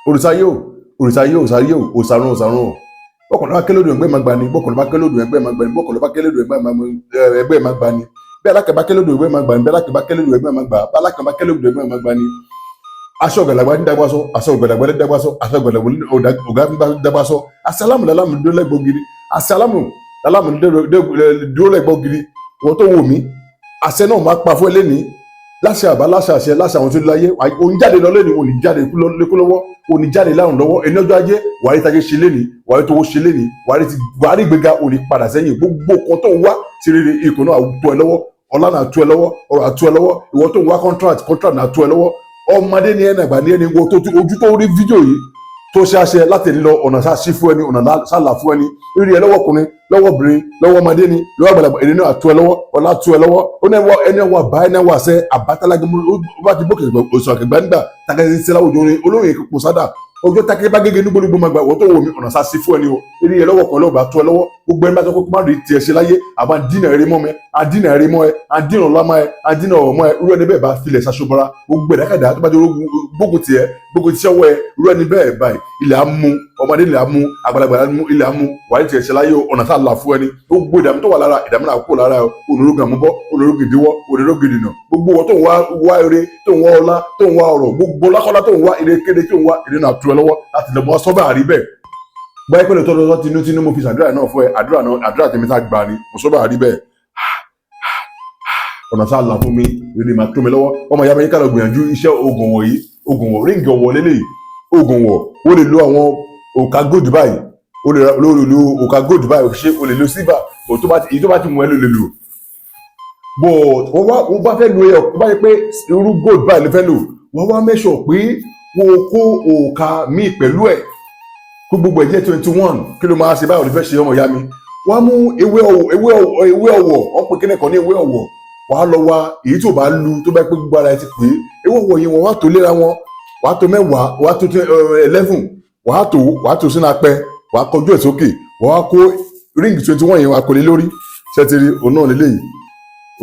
Òrìṣà yóò, òrìṣà yóò, òrìṣà yóò, òsàrún, òsàrún o. Bọ́kànlá bá kélòdù, ẹgbẹ́ máa gbani. Bọ́kànlá bá kélòdù, ẹgbẹ́ máa gbani. Bọ́kànlá bá kélòdù, ẹgbẹ́ máa gbani. Bí alákẹ́ bá kélòdù, ẹgbẹ́ máa gbani. Bí alákẹ́ bá kélòdù, ẹgbẹ́ máa gbà. Bí alákẹ́ bá kélòdù, ẹgbẹ́ máa gbani. Aṣọ ọ̀gàdàgbà ní dàgbà sọ, aṣọ ọ̀gàdàgbà ní dàgbà sọ, aṣọ ọ̀gàdàgbà ní ọ̀gá ní dàgbà sọ. Aṣọ lálámù dúró lẹ́gbọ̀giri, aṣọ lálámù dúró lẹ́gbọ̀giri. Wọ́n tó wò mí, àṣẹ náà máa pa fún ẹ lẹ́ni, láṣẹ àbá, láṣẹ àṣẹ, láṣẹ àwọn tó láyé. Òun jáde lọ lẹ́ni, òun ní jáde lékú lọ́wọ́, òun ní jáde lárùn lọ́wọ́. Ẹni ọjọ́ ajé, wàá rí tajé ṣe lẹ́ni, wàá rí towó ṣe lẹ́ni, wàá rí gbéga, òun ní padà sẹ́yìn. Gbogbo kan tó ń wá sí rere, ikùn náà tó ẹ lọ́wọ́, ọlá náà tó ẹ lọ́wọ́, ọrọ̀ àtú ẹ lọ́wọ́. Ìwọ tó ń wá contract, contract náà tó ẹ lọ́wọ́. Ọmọdé ni ẹnì, àgbà ní ẹni, wo tó ojú tó rí fídíò yìí tó ṣe àṣẹ láti lọ, ọ̀nà ṣáà sí fún ẹni, ọ̀nà ṣáà là fún ẹni. Rí ẹ lọ́wọ́ ọkùnrin, lọ́wọ́ obìnrin, lọ́wọ́ ọmọdé ni, lọ́wọ́ àgbàlagbà, èdè náà tó ẹ lọ́wọ́, ọ̀la tó ẹ lọ́wọ́. Ó ní ẹwọ́ ẹni ẹwọ́ àbá, ẹni ẹwọ́ àṣẹ àbátálágé. Ó bá ti bókè òsùn àkẹgbẹ́ nígbà takẹ́sí sí láwùjọ orin olóyè kò sádà. Ọjọ́ takẹ́ bá gégé nígbónígbó máa gbà. Wọ́n tó wò mí, ọ̀nà ṣáà sí fún ẹni o. Eré ẹ lọ́wọ́ kan lọ́wọ́ bá tó ẹ lọ́wọ́. Gbogbo ẹni bá sọ pé kó má rí tiẹ̀ ṣe láyé, àbá dínà eré mọ́ mi, àdínà eré mọ́ ẹ, àdínà ọlá mọ́ ẹ, àdínà ọ̀rọ̀ mọ́ ẹ, irú ẹni bẹ́ẹ̀ bá filẹ̀ ṣaṣọbọra. Gbogbo ẹ̀dákàdá tó bá jẹ́ gbógun tiẹ̀, gbógun tí ọwọ́ ẹ, irú ẹni bẹ́ẹ̀ báyìí, ilẹ̀ á mú ọmọdé, ilẹ̀ á mú àgbàlagbà, ilẹ̀ á mú. Wàá tiẹ̀ ṣe láyé o, ọ̀nà tá a là fún ẹni. Gbogbo ìdààmú tó wà lára, ìdààmú náà kó lára ẹ. Onorogun àmúbọ́, onorogun ìdíwọ́, onorogun ìdìnà. Gbogbo wọn tó ń wá wá eré, tó ń wá ọlá, tó ń wá ọrọ̀, gbogbo lákọ́lá tó ń wá eré kéde, tó ń wá eré náà tú ẹ lọ́wọ́ láti lè mọ sọ́bà àrí bẹ́ẹ̀. Báyìí pẹ̀lú tọ́lọ́tọ́ tinú tinú mo fi ṣàdúrà náà fún ẹ. Àdúrà náà, àdúrà tèmi tá gbà ni mo sọ́bà àrí bẹ́ẹ̀. Ọ̀nà tá a là fún mi, ìrìn máa tó mi lọ́wọ́. Ọmọ ìyá mi, ká lọ gbìyànjú iṣẹ́ oògùn wọ̀nyí. Oògùn wọ̀, ring ọ̀wọ̀ lélẹ̀, oògùn wọ̀. Ó lè lo àwọn òkà gold báyìí, ó lè lo òkà gold báyìí ṣe, ó lè lo silver, bò tó bá ti èyí tó bá ti mú ẹ ló lè lò. But wọ́n wá, wọ́n bá fẹ́ lo ẹyọ, tó bá yẹ pé irú gold báyìí ló fẹ́ lò, wọ́n wá make sure pé wọ́n kó òkà míì pẹ̀lú ẹ̀, kó gbogbo ẹ̀ jẹ́ 21. Kí ló máa ṣe báyìí? Ló fẹ́ ṣe, ọmọ ìyá mi, wọ́n á mú ewé ọ̀wọ̀, ewé ọ̀wọ̀, ewé ọ̀wọ̀. Wọ́n pe kíní kan ní ewé ọ̀wọ̀. Wàá lọ wá èyí tó bá lu, tó bá pé gbogbo ara ẹ ti pè é. Ewé ọ̀wọ̀ yẹn, wọ́n wá tó léra wọn, wàá tó 10, wàá tó 11, wàá tó sínú apẹ, wàá kọjú ẹ̀ sókè, wàá kó ring 21 yẹn, wàá kó lé lórí. Ṣẹ́tìrì òun náà lélẹ́yìí,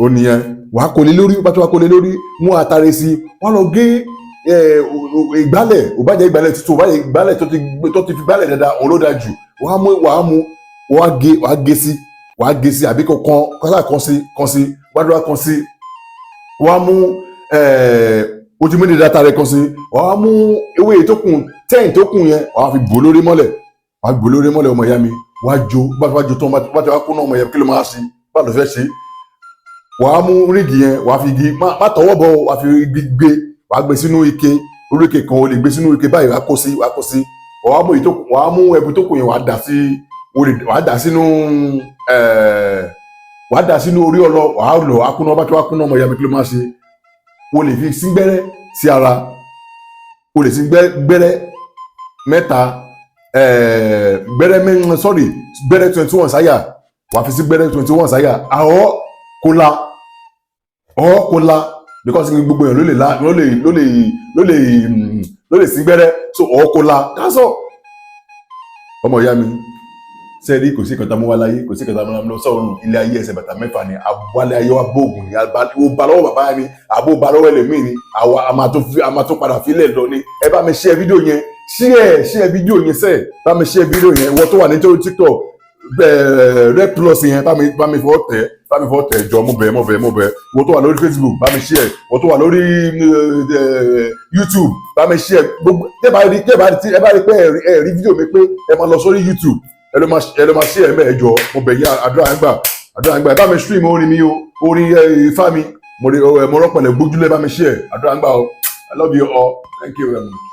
ó nìyẹn. Wàá kó lé lórí. Bá tó wàá kó lé lórí, mú àtàrẹ sí, wàá lọ gé ìgbálẹ̀. Ò bá jẹ́ ìgbálẹ̀ tuntun, ò bá jẹ́ ìgbálẹ̀ tó ti fi gbálẹ̀ dáadáa, òun ló dáa jù. Wàá mú, wàá gé sí, àbí kò kan kọ́sà kan sí, kan sí, wàá dúró kan sí. Wàá mú ojú méjì dáta rẹ kan sí. Wàá mú ewé tó kù, 10 tó kù yẹn, wàá fi bò lórí mọ́lẹ̀, wàá bò lórí mọ́lẹ̀. Ọmọ ìyá mi, wàá jó. Bá ti wá jó tán, bá ti wá kú náà, ọmọ ìyá mi, kí ló máa ṣe? Bá lọ fẹ́ ṣe, wàá mú ring yẹn, wàá fi igi má tọwọ́ bọ̀, wàá fi igi gbé, wàá gbé sínú ike, orí ike kan. O lè gbé sínú ike báyìí, wàá kó sí, wàá kó sí. Wàá mú èyí tó, wàá mú ẹbu tó kù yẹn, wàá dà sí, wàá dà sínú wàá dà sínú orí ọlọ, wàá lọ akúná. Bá tó wá kúná, ọmọ ìyá mi, kí ló máa ṣe? O lè fi síngbẹ́rẹ́ sí ara, o lè sí gbẹ́rẹ́ mẹ́ta, gbẹ́rẹ́ mẹ́rin, sorry, gbẹ́rẹ́ 21 sáyà. Wàá fi sí gbẹ́rẹ́ 21 sáyà. Àwọ̀ kó la, ọ̀ kó la, because gbogbo èèyàn ló lè la, ló lè sí gbẹ́rẹ́. So ọ̀ kó la, that's all. Ọmọ ìyá mi, sẹ́ẹ̀rí, kò sí ìkàtà mú wá láyé, kò sí ìkàtà mú wá lọ sọ́run. Ilé ayé, ẹsẹ̀ bàtà mẹ́fà ni abúlé ayé wa. Bóògùn ni ó ba lọ́wọ́ bàbá mi, àbó ba lọ́wọ́ ẹlẹ́mìí ni. Àwa a máa tó padà fílẹ̀ lọ ni. Ẹ bá mi share fídíò yẹn, share fídíò yẹn sẹ́ẹ̀, bá mi share fídíò yẹn. Ìwọ tó wà nítorí TikTok bẹ́ẹ̀, red plus yẹn, bá mi fọwọ́ tẹ̀, bá mi fọwọ́ tẹ̀ jọ. Mo bẹ̀, mo bẹ̀, mo bẹ̀. Ìwọ tó wà lórí Facebook, bá mi share. Ìwọ tó wà lórí YouTube, bá mi share. Gbogbo tẹ́ bá rí pé ẹ rí fídíò mi, pé ẹ máa lọ sórí YouTube, ẹ lọ máa share ẹ mẹ́. Ẹ jọ, mo bẹ̀ yín. Àdúrà ń gbà, àdúrà ń gbà. Ẹ bá mi stream orin mi o, orin Ifá mi, mo rọ́pẹ̀lẹ̀ gbójúlé, bá mi share. Àdúrà ń gbà o. I love you all. Thank you very much.